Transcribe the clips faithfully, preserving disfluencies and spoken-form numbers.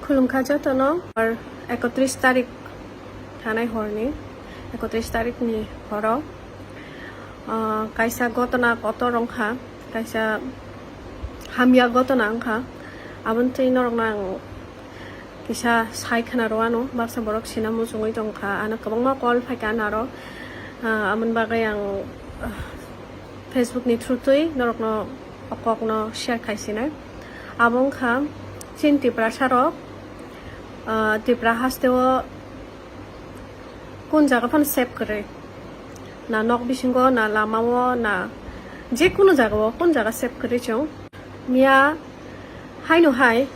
Khulumkha jotono, ar ekotris tarik thanai horni, ekotris tarikni horo, ah, kaisa gotona kotor wngkha, kaisa hamya gotona wngkha. Aboni twi norokno ang kisa sai khna rw anw, baksa borok sina muchungwi tongkha, ano kwbangma call phaikha naro, ah, aboni bagwi ang, ah, Facebook ni through twi norokno o kokno share khaisinai. Abo wngkha chini Tiprasa rok, ah, Tripura haste o kun jaga phano safe kwrwi, na nok bisingo, na lama o, na je kunu jaga o, kun jaga safe kwrwi chwng. Miya haino hai,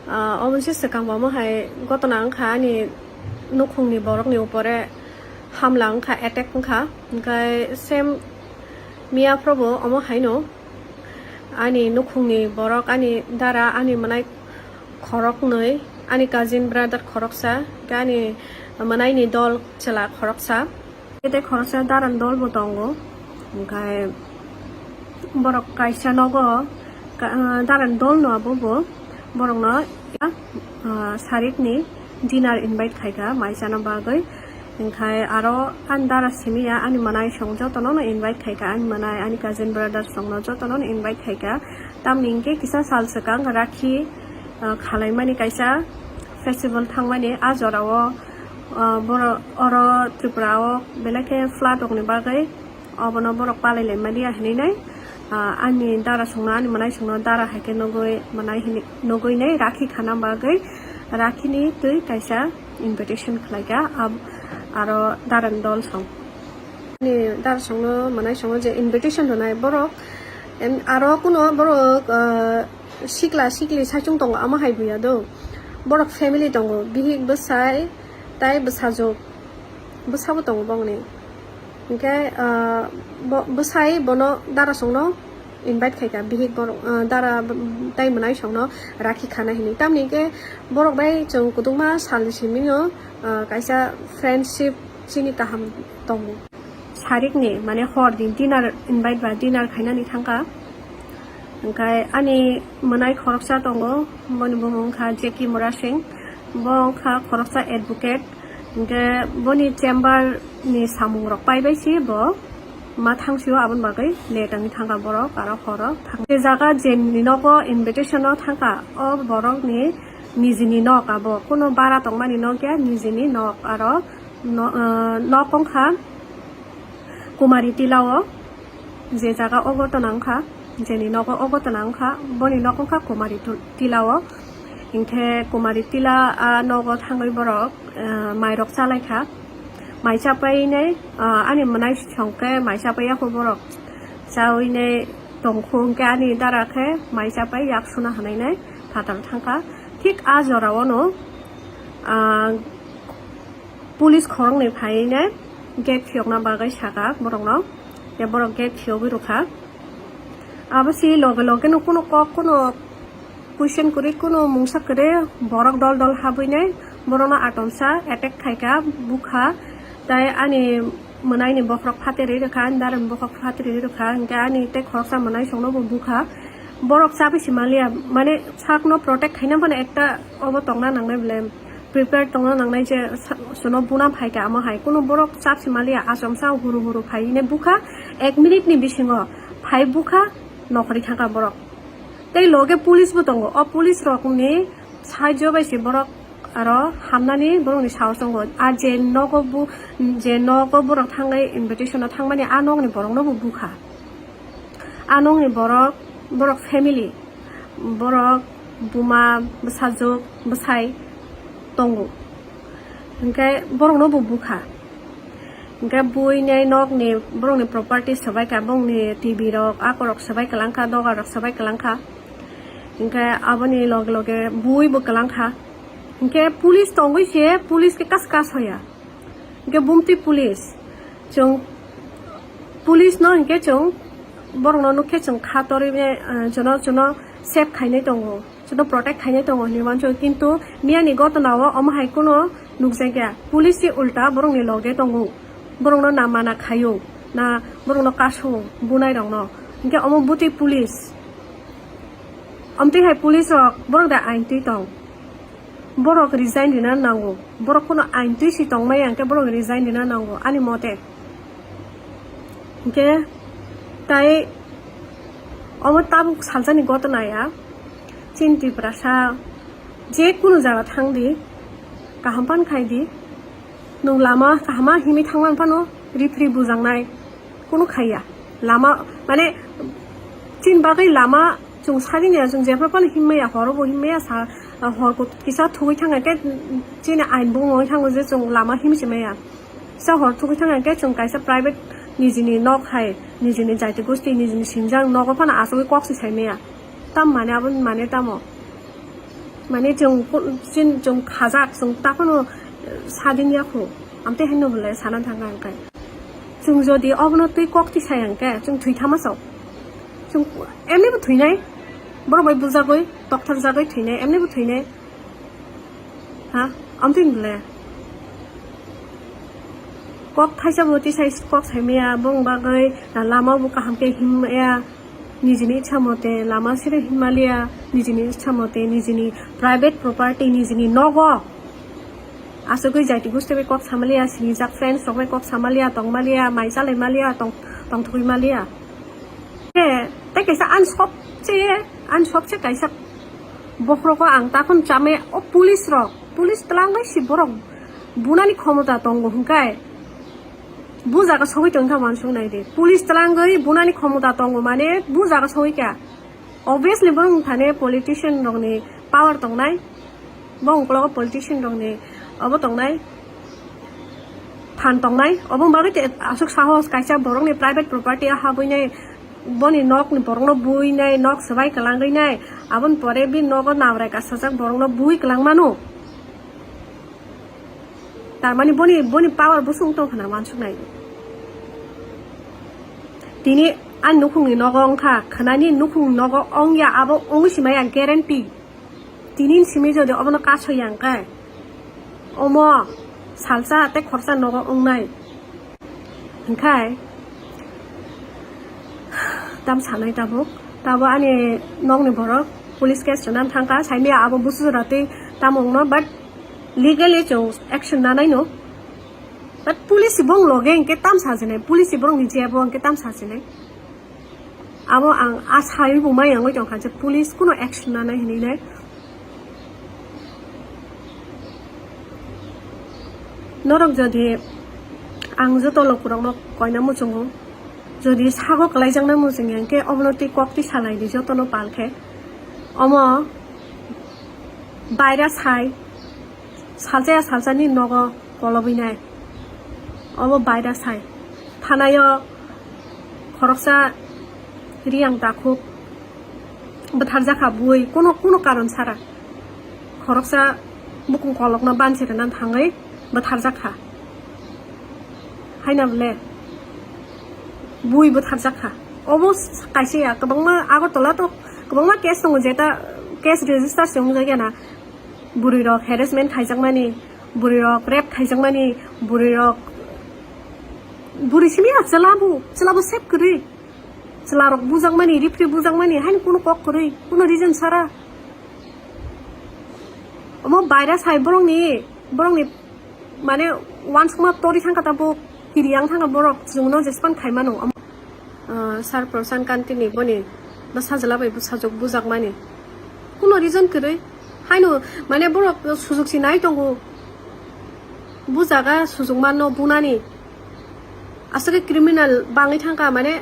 ah, omo se swkang bo omo hai gotona wngkha ani nukhungni borokni upore hamla wngkha, attack wngkha. Hwnkhe same miya phrobo omo haino ani nukhungni borok, ani dara, ani mwnai khoroknwi, ani cousin brother khoroksa, hwnkhe ani mwnaini dol chwla khoroksa. Tei khoroksa daran dol bo tongo, hwnkhe borok kaisa nogo ka-, ah, daran dol no abo bo borokno, ah, sarikni dinner invite khaikha mai chana bagwi, hwnkhe aro ani dara simi ya ani mwnai song jotono no invite khaikha, ani mwnai, ani cousin brother songno jotono no invite khaikha, tamni hwnkhe kisa sal swkang rakhi, ah, khalaimani kaisa festival thangmani a jorao. Ah, borok oro Tripura o belai khe flood rokni bagwi obono borok palai laimani ya hinwi nai, ah, ani dara songno, ani mwnai songno dara hai khe nugwi mwnai hinwi nugwi nai rakhi khana bagwi rakhini twi kaisa invitation khlaikha, ab-, aro daran dol song. Ani dara songno, mwnai songno je invitation rwnai borok, em, aro kuno borok, ah, sikla sikli saichung tongo, amo hai buya do. Borok family tongo, bihik bwsai tai bwsajwk, bwsabo tongo bongni. Hwnkhe, ah, bo-, bwsai bono dara songno invite khaikha, bihik borok, ah, dara b-, tai mwnai songno rakhi khana hinwi. Tamni hwnkhe borok bai chwng kwdwkma salni simino, ah, kaisa friendship chini kaham tongo. Sarikni, mane, horni dinner invite ba dinner khainani thangkha. Hwnkhe ani mwnai khoroksa tongo, boni bumung wngkha Jackie Murasing. Bo wngkha khoroksa advocate. Hwnkhe boni chamber ni samung rok paibai se bo ma thangsio, aboni bagwi late wngwi thangkha borok, aro horo thang-, je jaga jeni nogo invitation o thangkha, o borokni nijini nok abo, kuno bara tongmani nok ya, nijini nok, aro no-, ah, nok wngkha Kumari Tila o, je jaga o gotona wngkha, jeni nogo o gotona wngkha, boni nok wngkha Kumari Tu-, Tila o. Hinkhe Kumari Tila a nogo thangwi borok, ah, mairok chalaikha. Mai chapainai, ah, ani mwnai songkhe mai chapaiya kho borok. Chaoinai tongkhu hwnkhe ani dara khe mai chapai yak suna hanainai phatar thangkha. Thik a jorao no, ah, police khoroknwi phaiwi ne gate phiyokna bagwi sakha borokno, tei borok gate phiyogwi rwkha. Abo se loge loge no kuno kok, kuno question kwrwi, kuno mungsa kwrwi, borok dol dol habwi ne borokno atomsa attack khaikha, bukha, tei ani mwnaini bokhorok phaterwi rwkha, ani darani bokhorok phaterwi rwkha, hinkhe ani tei khoroksa mwnai songno bo bukha. Borok chabi se manliya, mane sakno protect khaina phano ekta obo tongna nangnai belai. Prepare tongna nangnai je sa-, sono buna phaikha amo hai. Kuno borok chap se manliya, achomsa huru huru phaine bukha, ek minute ni bisingo phai bukha, nokhorwi thangkha borok. Tei loge police bo tongo, o police rokni saijo bai se borok aro hamnani borokni sahos tongo. A je nogo bu-, je nogo borok thangwi invitation o thangmani, a nokni borokno bo bukha. A nokni borok, borok family, borok buma, bwsajwk, bwsai tongo. Hinkhe borokno bo bukha. Hinkhe buinai nokni borokni property swbaikha, bongni T V rok, akorok swbai kwlangkha, dogar rok swbai kwlangkha. Hinkhe aboni loge loge bui bo kwlangkha. Hinkhe police tongwi se, police khe kas kas hoya. Hinkhe bumtwi police, chwng police no hinkhe chwng borokno nukhe chwng kha torwi, eh, jono jono save khainai tongo, jono protect khainai tongo hinwi wansukha, kintu miyani gotona o omo hai kheno nukjakya, police se ulta borokni loge tongo, borokno na mana khaio, na borokno kaso bunai rokno, hinkhe omo butwi police, omtwi hai police rok borok da ain twi tong? Borok resign rina nango, borok kono ain twi si tongmaya hwnkhe borok resign rina nango ani mote. Hwnkhe tai omo tabuk salsani gotona ya, chini Tiprasa je kunu jaga thang di, kaham pan khai di, nwng lama kahama himwi thangma phano rifri bujangnai. Kunu khaiya. Lama, mane, chini bagwi lama chwng sagini ya, chwng jephru phano himmaya, horo bo himmaya, sa, hor kut-, kisa thugwi thangya khe chini ain bo wngwi thango je chwng lama himwi se maya. Kisa hor thugwi thangya khe chwng kaisa private nijini nok hai, nijini jaiti gosti, nijini sinjang nogo phano asugwi kok se sai maya. Tam mane abo mane tamo? Mane chwng ku-, chin-, chwng khajak, chwng ta phano, eh, sadin ya kho. Amtwi haino belai sana thangkha hwnkhe. Chwng jodi obono twi kok tisai hwnkhe, chwng thwi thama sao. Chwng emni bo thwinai. Borok bai bujagwi, tokthar jagwi thwinai, emni bo thwinai. Ha? Amtwi belai. Kok thaisa bo tisai kok sai maya, bong bagwi, na lama bo kaham khe him maya. Nijini ichha mote lama siri himaliya, nijini ichha mote nijini private property, nijini nogo. Asugwi jaiti gusti bai kok samaliya, sinijak friends rok bai kok samaliya, tongmaliya, mai chalai maliya, tong, tongthogwi maliya. Te, te kaisa ani sobse, ani sobse kaisa bokhorogo ang takhon chamaya, o police rok, police twlangwi si borok bunani khomota tongo hwnkhe. Bu jaga sogwi tongkha wansuk nai di. Police twlangwi bunani khomota tongo mane bu jaga sogwi kha. Obviously borok wngkha ne politician rokni power tongnai. Bo ungkologo politician rokni obo tongnai. Phan tongnai. Obo bagwi te aswk sahos kaisa borokni private property o habwi nai, boni nokni borokno bui nai, nok swbai kwlangwi nai. Aboni pore bini nogo nabrai kasajak borokno bui kwlang mano. Tarmani boni, boni power bosong tong khna wansuk nai. Tini ani nukhungni nogo wngkha, khwnani nukhungni nogo wngya, abo wngwi simaya guarantee. Tini simi jodi obono kasoya hwnkhe, omo salsa tei khoroksa nogo wngnai. Hwnkhe tam sanai tabuk, tabo ani nokni borok police case rwna thangkha, saimaya abo busu jora tei tamo wngno, but legally chwng action nanai no. But police bong loge hwnkhe tam sajinai, police borokni jebo hwnkhe tam sajinai. Abo ang a saiwi bo mai wngwi tongkha je police kuno action nanai hinwi nai. Norok jodi ang joto lokurokno koina muchungo, jodi sago kwlaijakna muchungya hwnkhe obono twi kok twi salai di jotono pal khe. Omo baira sai, salsa ya salsani nogo kolobwi nai. Obo baira sai. Thanaio khoroksa Riyang takhuk bwtharjakha bui, kuno, kuno karon sara. Khoroksa bukung kolokno bansi rwna thangwi bwtharjakha. Haina bole bui bwtharjakha. Obo s-, kaisa ya, kwbangma Agartala to kwbangma case tongo, jeta case register se wngjakya na. Bwrwi rok harassment khaijakmani, bwrwi rok rape khaijakmani, bwrwi rok, bwrwi simi ya chwla bo, chwla bo sep kwrwi. Chwla rok bujakmani, rifri bujakmani, haini kuno kok kwrwi, kuno reason sara. Omo baira sai borokni, borokni mane wansukma tori thangkha tabuk, hiriyang thangkha borok, chwngno jespan khaimano. Ah, Sir Prasant Kanti ni boni bwsajwla bai bwsajwk bujakmani. Kuno reason kwrwi. Haino, mane, borok sujok si nai tongo. Bujaga sujok manno bunani. Aswk khe criminal bangwi thangkha, mane,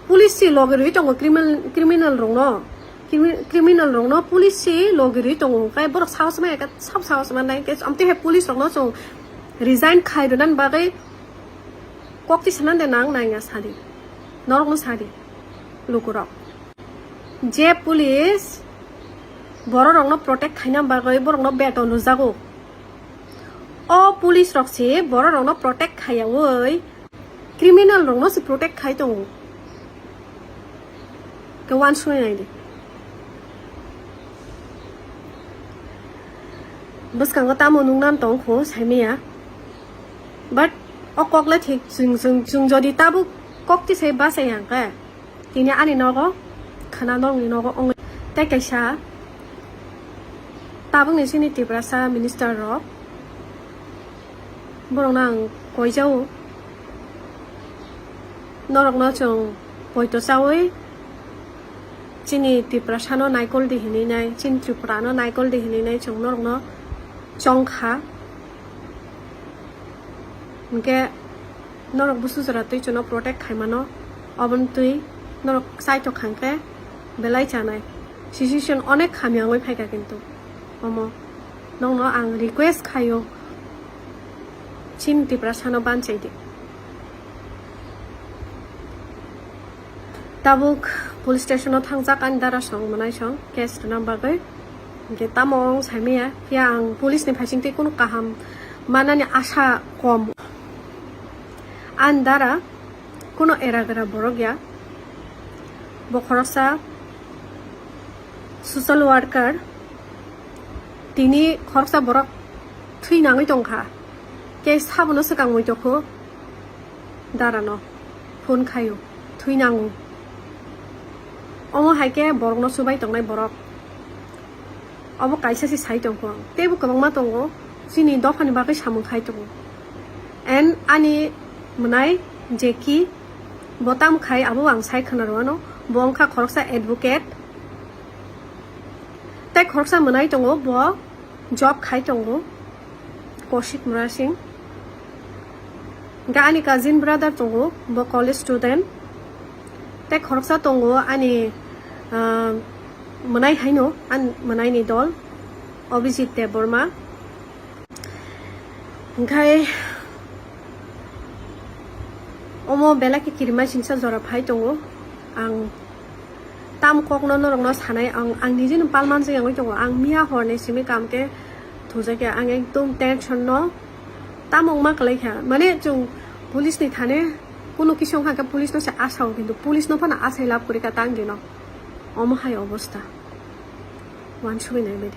police si logi rwi tongo criminal, criminal rokno. Crimi-, criminal rokno police si logi rwi tongo. Hwnkhe borok sahos maya khe sab sahos mannai. Hwnkhe amtwi hai police rokno chwng resign khai rwna bagwi kok twi sanande nang nangya sadi. Norokno sadi. Lukurok. Je police bororokno protect khaina bagwi borokno beton rwjago. O police rok se bororokno protect khaiyaui criminal rokno se protect khai tongo. Ke wansuknai naidi. Bwskango tamo nungnan tongkho saimaya. But o kokle thik chwng, chwng, chwng jodi tabuk kok tisai bachai hwnkhe, tini ani nogo khwna nokni nogo wngwi tei kaisa Tabukni chini Tiprasa minister rok, borokno ang koijao, norokno chwng poito chawi chini Tiprasano naikol di hinwi nai, chini Tripurano naikol di hinwi nai chwng norokno chongkha. Hinkhe norok busu jora twi chwngno protect khaimano, oboni twi norok chaithok khangkhe belai chanai. Situation onek hamya wngwi phaikha kintu omo nokno ang request khaio, chini Tiprasano banchaidi. Tabuk police station o thangjak ani dara song mwnai song case rwna bagwi. Hinkhe tamo wng saimaya, phiya ang police ni phaising twi kunu kaham manani asa kom. Ani dara kunu era gra borok ya, bo khoroksa social worker, tini khoroksa borok thwi nangwi tongkha, case sabono swkang muitokho. Darano phone khaio, thwi nango. Omo hai khe borokno chubai tongnai borok. Obo kaisa se sai tongkho ang. Teibo kwbangma tongo, chini dophani bagwi samung khai tongo. And ani mwnai Jackie, bo tam khai abo ang sai khwna rwano. Bo wngkha khoroksa advocate. Tei khoroksa mwnai tongo, bo job khai tongo, Kaushik Murasing. Hinkhe ani cousin brother tongo, bo college student. Tei khoroksa tongo ani, ah, mwnai haino, ani mwnaini dol, Abhijit Debbarma. Hinkhe omo belai khe kirima singsa jora phai tongo. Ang tam kokno norokno sanai, ang, ang nijeno palmanjak wngwi tongo. Ang miya horni simi kam khe thujakya, ang ekdom tension no tamo wngma kwlai kha. Mane chwng police ni thane kuno kisa wngkha khe police no se asao, kintu police no phano asai lab kwrwi kha tang dino. Omo hai obostha. Wansugwi nai baidi.